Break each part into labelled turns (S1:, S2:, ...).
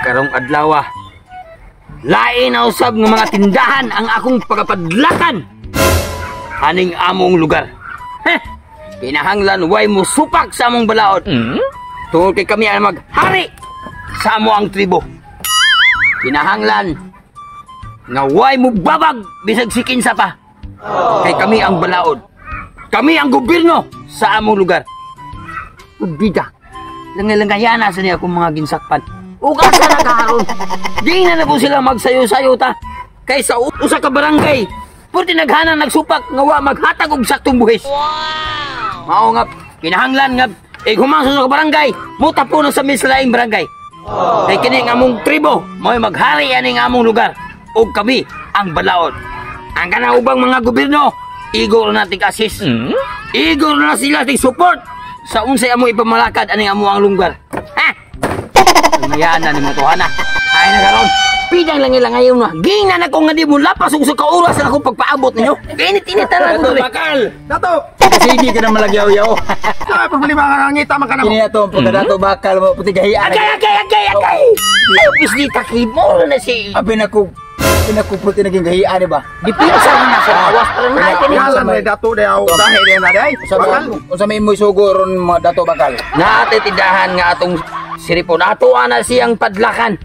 S1: Karong adlaw, lain na usab nga mga tindahan ang akong pagapadlakan aning among lugar. Heh! Kinahanglan way mo supak sa among balaod. Tungod kay kami ang maghari sa amo ang tribo. Kinahanglan nga way mo babag bisag si kinsa pa. Kay kami ang balaod. Kami ang gobyerno sa among lugar. Bida. Langay-langayana sa niya akong mga ginsakpan. Ugasa na karon. Di na na po sila magsayo-sayo ta. Kay sa usa ka barangay, pwede naghanan nagsupak nga wa maghatag og saktong buhis. Wow! Mao nga kinahanglan nga humaso sa barangay, muta po na sa mislaing barangay. Kay kini nga among tribo, mao'y maghari ani nga among lugar ug kami ang balaod. Ang kanang ubang mga gobyerno, igor na nating assist. Igor na sila ting support sa unsay amo ipamalakad ani amo ang lugar. Ha? Mayaan na ni mga tuhana. Ay na karon. Pidang lang ilang ngayon na. Gina na ko nga di mo lapas og sa oras na akong pagpaabot ninyo. Init-init na lang ko.
S2: Bakal.
S3: Dato!
S2: Sige ka na malagyaw-yaw.
S3: Sa problema nga nangita man ka na mo.
S2: Kini ato ang pagkadato bakal mo puti gahian.
S1: Agay, agay, agay, agay! Ay, bislita kimo na si...
S2: Abi na ko puti naging gahian, di ba?
S1: Dipinsa na sa awas pa lang na.
S3: Ngalan may dato daw dahil na day. Bakal.
S2: Unsa may imoy sugo ron mga dato bakal?
S1: Naate tindahan nga atong siripon. Ato ana siyang padlakan.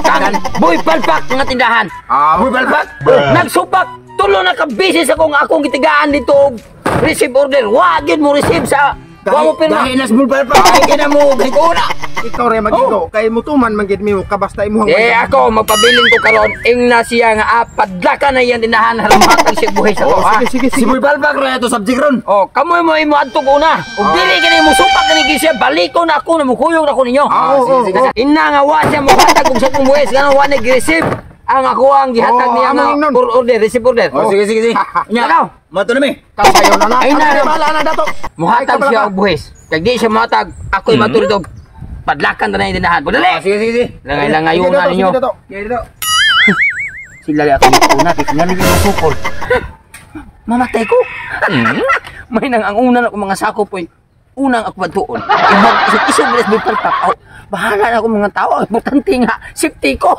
S1: Tangan, Boy Palpak nga tindahan.
S3: Ah,
S2: Boy Palpak?
S1: Nagsupak. Tulo na ka bisis akong gitigaan dito og receive order. Wa gyud mo receive sa wa mo pirma.
S2: Gahi nas Boy Palpak. Ay kina mo gahi ko na.
S3: Ikaw re magigo kay mutuman man gid mimo ka basta imuhang.
S1: Eh ako magpabilin ko karon ing na siya nga padlakan na iyang tindahan haramhatag siya buhis ako.
S3: Oh, sige sige
S2: Si
S3: sige.
S2: Boy Palpak ra ato subject ron.
S1: Oh, kamoy mo imo adto ko una. Ug dili kini mo supak kini siya balikon ako na mukuyog na ko ninyo.
S3: Ah, oo,
S1: sige, sige. Ina nga wa siya mohatag og sa akong buhis nga wa nag-receive ang ako ang gihatag
S3: Oh,
S1: niya
S3: among
S1: nga
S3: ingnon.
S1: order, receive order.
S2: Oh, sige sige sige. Nya.
S1: Ikaw.
S2: Mato na mi.
S3: Kasayo na na.
S1: Ay, na.
S3: Bahala na dato.
S1: Muhatag siya og buhis. Kag di siya muhatag, ako'y matulog. Padlakan na yung tindahan. Padali!
S2: Oh, sige sige sige.
S1: Langay-langayon na ninyo.
S3: Sige dato.
S2: Sige dato.
S1: Sila ako una, kaya nga ninyo masukol. Mamatay ko. May nang ang una na akong mga sako po. Unang ako bantuon. Ibang isog-isog na sa palpak. Oh, bahala na akong mga tao. Importante nga, safety ko.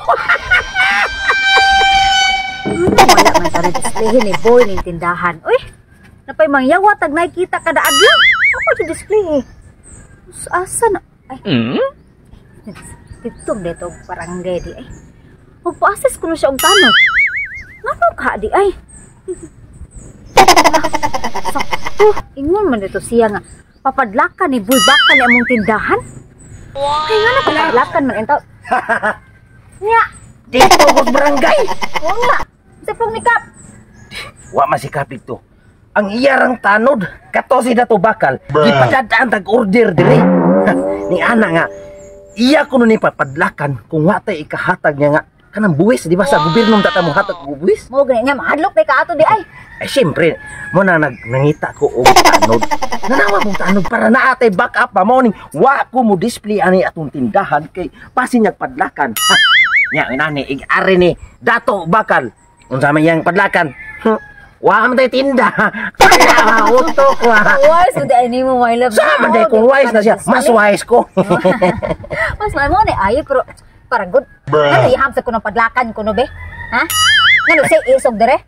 S4: Wala man tara display ni Boy ning tindahan. Uy, napay mangyawa tag nakikita kada adlaw. Ako di display eh. Asa na? Ay. Dito dito barangay di ay. Magpa-assess ko na siya og tanong. Ngano ka di ay? Sakto, ingon man dito siya nga papadlakan ni Boy bakal ni among tindahan. Kay nga na papadlakan man entaw. Nya,
S5: Dito ko barangay.
S4: oo nga. Sa pong nikap.
S5: Wa masikap dito. Ang iyarang tanod kato si Dato Bakal. Gipadadaan tag order dire. Ni ana nga iya kuno ni papadlakan kung wa tay ikahatag niya nga kanang buwis di ba sa gobyerno tata mo hatag og buwis.
S4: Mo gani nga mahadlok kay kaato di ay.
S5: Ay siyempre mo na nangita ko og tanod. Nanawa mong tanod para naa tay back up pa mo ning wa ko mo display ani atong tindahan kay pasin niyag padlakan. Nya inani ig-ari ni Dato Bakal. Unsa man iyang padlakan? Wa man tay tinda. Kaya utok wa.
S4: Wise di ay nimo my love.
S5: Sa man day kung wise na siya, mas wise ko.
S4: Mas mo ni ayo pero parang good. Ano iham sa kuno padlakan kuno be? Ha? Ngano say isog dire?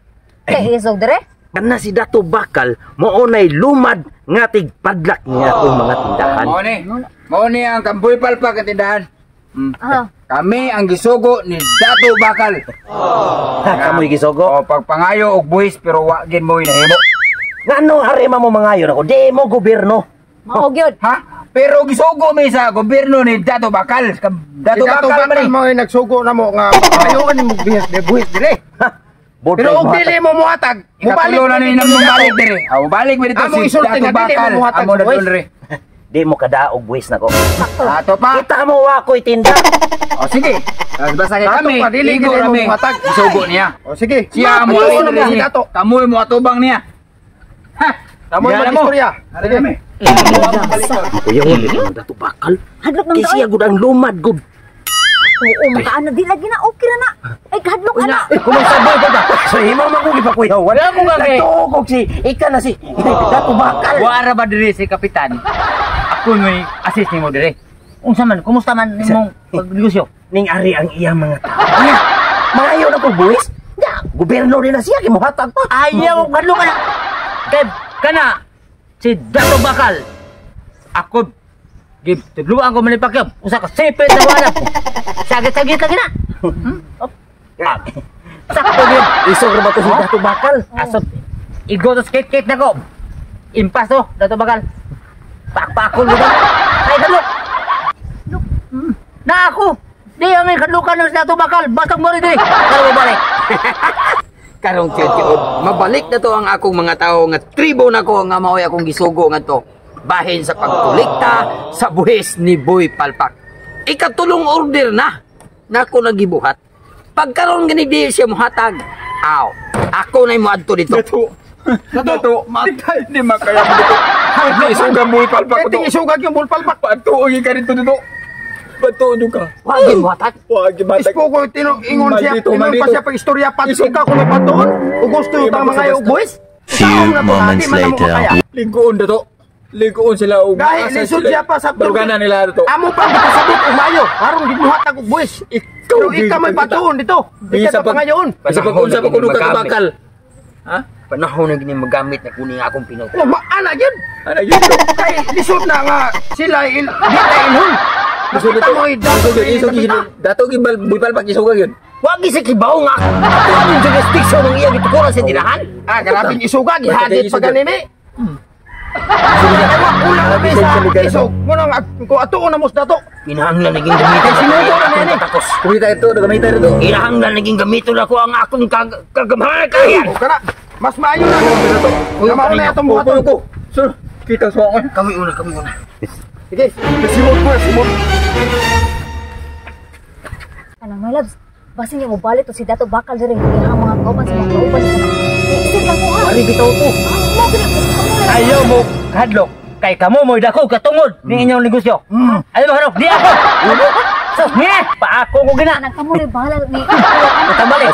S4: Say isog dire?
S5: Kana si Dato Bakal mao nay lumad nga tigpadlak niya atong mga tindahan.
S2: Mao ni. Mao ni ang Kamboy Palpak ang tindahan.
S4: Ah.
S2: Kami ang gisugo ni Dato Bakal.
S5: Kamoy gisugo.
S2: O pagpangayo og buhis pero wa gid mo nahimo.
S5: Ngano arema mo mangayon ako? Di mo gobyerno.
S4: Mao gyud.
S2: Ha? Pero gisugo mi sa gobyerno ni Dato Bakal. Dato
S3: Si Dato
S2: Bakal man
S3: Bakal
S2: ni.
S3: mo ay nagsugo na mo nga papayoan nimo buhis de buhis dire. Pero og dili mo muhatag,
S2: Mubalik na ni nang mubalik dire. Ah, mubalik mi dito
S3: Among
S2: si
S3: isulti
S2: Dato
S3: nga dili mo
S2: Bakal.
S3: muhatag
S2: Amo
S3: sa
S2: na
S3: buhis.
S2: dun re.
S5: Di mo kadaog buwis nako.
S2: Ato pa.
S5: Kita mo wa ko'y tinda.
S2: O sige. Basta kay
S3: Dato
S2: kami,
S3: pa, dili
S2: igo
S3: gid mo
S2: rami.
S3: muhatag.
S2: Gisugo niya.
S3: O sige.
S2: Siya mo
S3: Ayun
S2: ato
S3: na si
S2: niya.
S3: Dato.
S2: Kamoy mo atubang niya. Ha.
S3: Kamoy
S2: Yan mo.
S3: mag-istorya.
S2: Sige.
S5: Kuya mo ni Dato Bakal.
S4: Hadlok nang
S5: Kay siya gud ang lumad gud.
S4: Oo, makaano di lagi na okay ra na. Ay hadlok ana.
S5: Eh, kumasaboy ka ba? So, himo man ko gipakuyaw. Wala
S1: ko nga kay-
S5: Nagtuog si ika na si Dato Bakal.
S1: Wara ba diri si kapitan? Ako may assist nimo diri. Unsa man, kumusta man nimong pagnegosyo?
S5: Ning ari ang iyang mga tao. Nya, mangayo na ko buwis. Nya, gobyerno rin na siya kay mohatag pa.
S1: Ayaw kadlok kana. Kay kana si Dato Bakal. Ako give tudluan ko man Pacquiao. Usa ka sipit na wala. Sagit-sagit lagi na. Sakto gyud.
S5: Isog ra ba to si Dato Bakal?
S1: Aso igo to skate na ko. Impas to Dato Bakal. Pakpakol ba? Ay kadlok. Na ako. Di ang kadlukan ng Dato Bakal. Bastang mo rin diri. Karon balik. Karong tiud-tiud, mabalik na to ang akong mga tao nga tribo nako nga mao'y akong gisugo ngadto bahin sa pagkolekta sa buhis ni Boy Palpak. Ikatulong order na nako nagibuhat. Pagkaron gani di siya mohatag. Aw, ako na moadto dito.
S3: Dato, matay di makaya mo dito. Ay, isugan mo ipalpak ko.
S2: Isugag yung bulpalpak.
S3: Patuo ka rito dito. Patuo ka.
S1: Wag mohatag.
S3: Wag matag.
S2: Ispo ko ingon siya,
S3: Maldito,
S2: ingon pa
S3: maldito.
S2: siya pag istorya pa ikaw kung mapatuon. O gusto yung tama ngayon boys.
S6: Few moments later.
S3: Linggoon dato. Linggoon sila og
S2: Dahil lisod siya pa sa
S3: Baruganan nila dato.
S2: Amo pa gipasabot og mayo. Aron gibuhat og boys.
S3: Ikaw
S2: Pero ikaw may patuon dito. Ikaw pa ngayon.
S3: Bisa pag unsa pa kuno ka bakal. Ha?
S1: Panahon na gini magamit na kuning akong pinuto.
S2: Oh, maana gyud.
S3: Ana gyud.
S2: Kay lisod na nga sila il di na ilhon.
S3: Lisod
S2: Nakita
S3: ito.
S2: mo
S3: Dato
S2: dato
S3: gyud dato gyud bipalpak isuga gyud.
S1: Wag gi sa kibaw nga ako ang jurisdiction ng iyang gitukuran sa tirahan.
S2: Ah, grabing isuga gihagit pa
S3: Isuga.
S2: ganimi. Ewa, kulang na sa isog. Ngunang ko atuon na mo sa dato.
S1: Kinahanglan naging gamiton
S2: Kay sinugo na
S1: akong
S2: niya ni.
S1: katakos.
S3: Kumita ito, gamitan ito.
S1: Kinahanglan naging gamiton ako ang akong kagamhanan.
S2: O kana, mas maayo na. Nga mao na itong buhaton.
S3: Ko. Sir, kita sa ako.
S1: Kami una, kami una.
S2: Sige.
S3: Simot ko, simot.
S4: Kanang my loves, basin niya mo balik to si Dato Bakal diri iyang mga kauban sa mga kauban sa mga. Isip lang ko ha.
S5: Ari bitaw to.
S4: Mo gani
S1: Ayaw mo kadlok kay kamo mo'y dako katungod ning inyong negosyo. Ayaw mo hadlok, di ako. So, niya, paako ko gina.
S4: Kanang kamo rin bahala ni.
S1: Tambalik.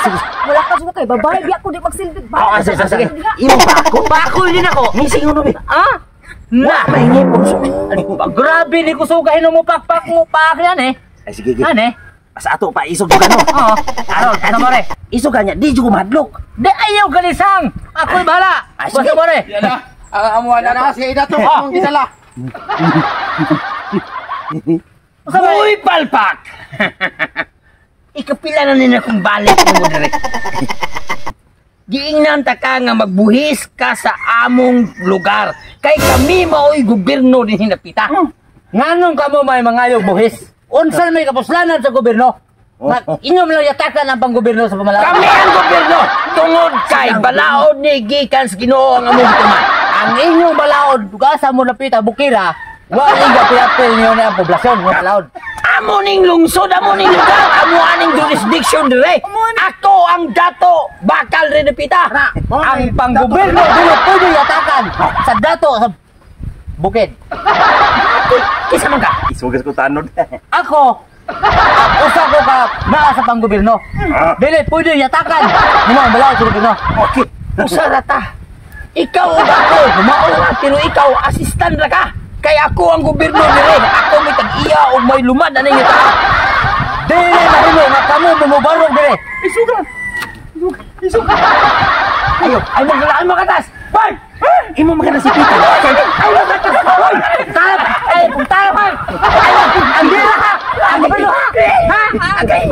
S4: Wala ka jud kay babae biya ko di magsilbig.
S1: Ah, sige, sige.
S5: Imong pa ako.
S1: Paako din ako.
S5: Ngising uno bi.
S1: Ah? Na.
S5: Mahingi po.
S1: Grabe ni kusugahin mo pakpak mo paak yan eh.
S5: Ay sige sige.
S1: Ano eh?
S5: Sa ato pa isog ka no.
S1: Oo. Aron, sa more.
S5: Isog ka niya, di jud ko mahadlok.
S1: Di ayaw galisang. Ako'y bahala.
S5: Ah, sige.
S1: Basta more.
S2: Yan na. Ang amuan na na si dato among gisala.
S1: Uy, palpak! Ikapila na nila kung balik mo dire. Giingnan ta ka nga magbuhis ka sa among lugar. Kay kami mao'y gobyerno din hinapita. Nganong kamo may mangayog buhis? Unsa may kapuslanan sa gobyerno? Inyom lang yatakan ang panggobyerno sa pamalaod. Kami ang gobyerno! Tungod kay balaod ni gikan sa Ginoo ang among gituman. Ang inyong balaod, asa mo napita bukira, wala gapil-apil niyo na ang poblasyon ng balaod. Amo ning lungsod, amo ning lugar, amo aning jurisdiction dire. Ako ang Dato Bakal Renepita. Ang panggobyerno dili pwede yatakan sa dato sa bukid. Kisa man ka?
S5: Isugas ko tanod.
S1: Ako, ang usa ko ka naa sa panggobyerno. Dili pwede yatakan nimo ang balaod sa gobyerno.
S5: Okay.
S1: Usa ra ta. Ikaw ug ako, mao ra pero ikaw assistant ra ka. Kay ako ang gobyerno dire. Ako may tag-iya og may lumad ani nga tao. Dili mahimo nga kamo mumubarog dire.
S3: Isuga. Isuga.
S1: Ayo, ay mo ay mo katas. Hoy!
S5: Imo maganda si Peter.
S1: Ay mo katas. Hoy! Tarap! Ay, tarap! Ay, ang bira ka! Ang bira ka! Ha? Agay!